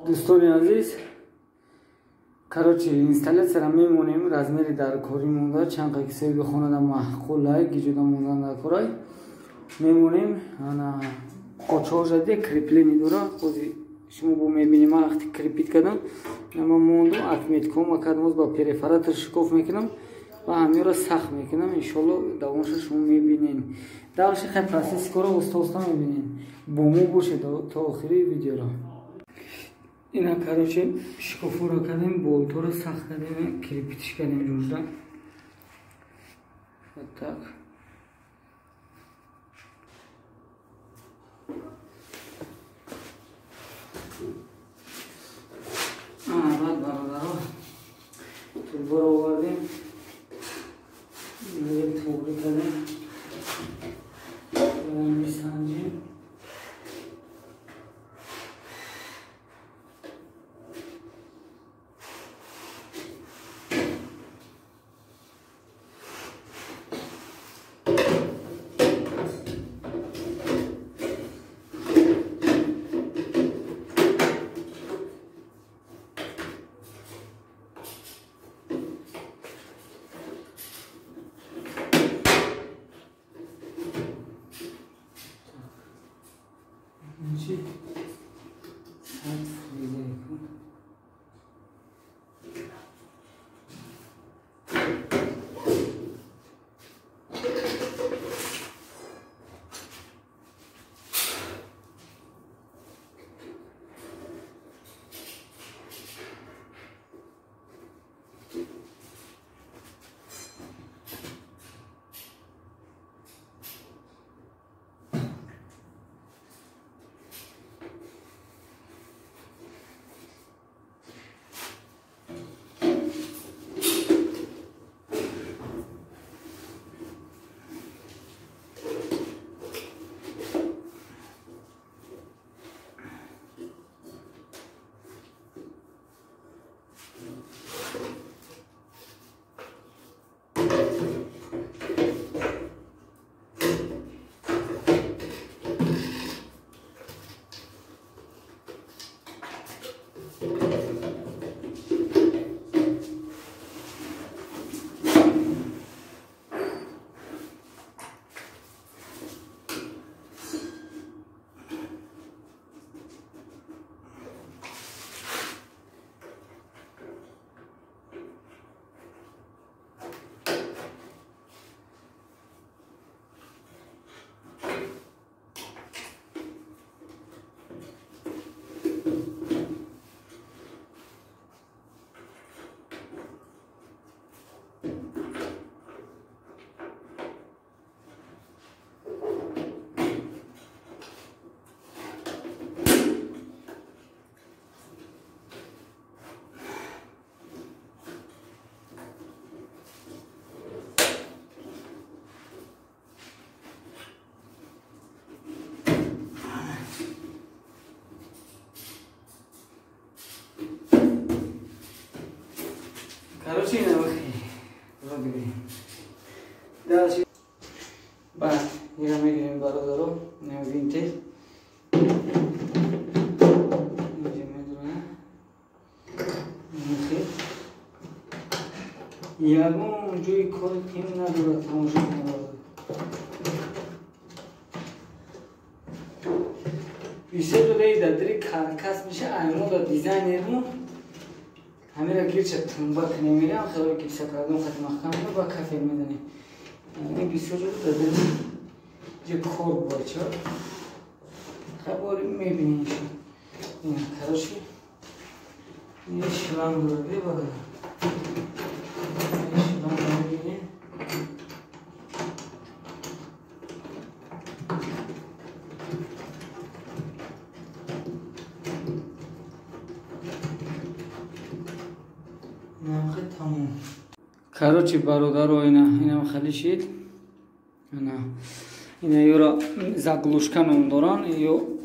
Дӯстони азиз, короче, инсталляцияра мемонем, размери даркорӣ монда, чанд қа кисои бихонада маъқулай, гиҷода мондан даркорай. Мемонем, ана қочҳожаде крепление дора, ҳозир шумо бо мебинем, ман вақти крепить кардам, ман мондум, отметкома кардам, боз ба перфоратор шикоф мекунам ва ҳамёро сахт мекунам. Иншолло давомша шумо мебинем. Дальше хай процесси кора оста оста мебинем. Бо мо бошед то охири видеоро. Ина, короче, шикофуро кардем, болторо сахт кардем, крепить кардем ҷужда. Вот так. Баъд, бародаро, турборо овардем, туғри кардем, месанҷем. Короче, дальше. Баъд ира мегирем, бародаро, винтель. Инҷа медроем. Ягон ҷои кори қим надорад, тамошо кунед. Бисёр ҷодаи дар каркас меша, аймон да дизайнермон ҳамира гирча тумба кунем, мирам хело гипса кардам, хати маҳкам ба кафел меданем. Ин бисёр ҷода дар ҷо кор бача. Хабори мебинем шо. Ина, короче, ин шланг дорад, бародар. Ин шланг мебинем. Короче, бародаро, ина инам хали шид. Ана ина ёра заглушка ном доран, ё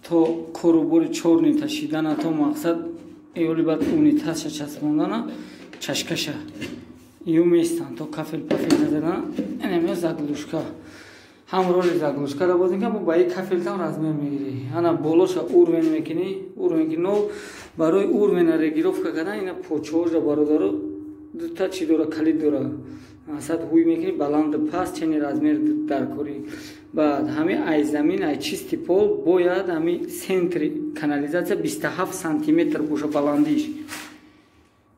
то корубори чорнита шидана, то мақсад ёли баъд унитазша часпондана, чашкаша ё местан, то кафел пафел назадана, инам ё заглушка. Ҳам роли заглушкара боз мекунӣ, ба и кафелтам размер мегирӣ. Ана болоша уровень мекунӣ, уровень ки, но барои уровена регулировка кардан ина почоожа, бародаро, дута чи дора, калид дора. Сад ҳуй мекунӣ, баланду паст, чени размер дар корӣ. Баъд ҳами ай замин, ай чистый пол бояд ҳами центри канализатсия 27 сантиметр боша баландиш.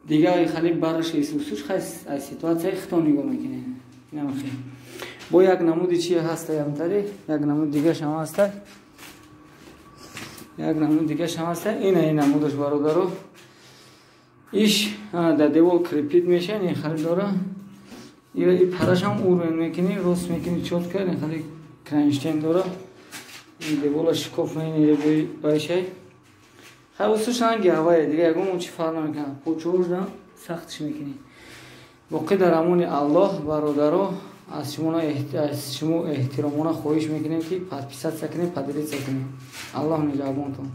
Дигар хали бараш исусуш хай ай ситуатсияи хито нигоҳ мекунед. Инамахе бо як намуди чи ҳаста, ямтари як намуд дигашам ҳаста, як намуд дигашам ҳаста. Ина ин намудаш, бародаро, иш дар девол крепить меша. Ин хали дора, и парашам уровень мекунӣ, рост мекунӣ, чётко. Ин хали кронштейн дора, девола шикоф мени байшай. Хай, усуш ранги ҳавае, дига ягон чи фарқ намекунад. Почоожда сахтш мекунӣ. Боқӣ дар амони Аллоҳ, бародаро. Аз шумо эҳтиромона хоҳиш мекунем, ки подписаться кунем, поделиться кунем. Аллоҳ нигаҳбонтон.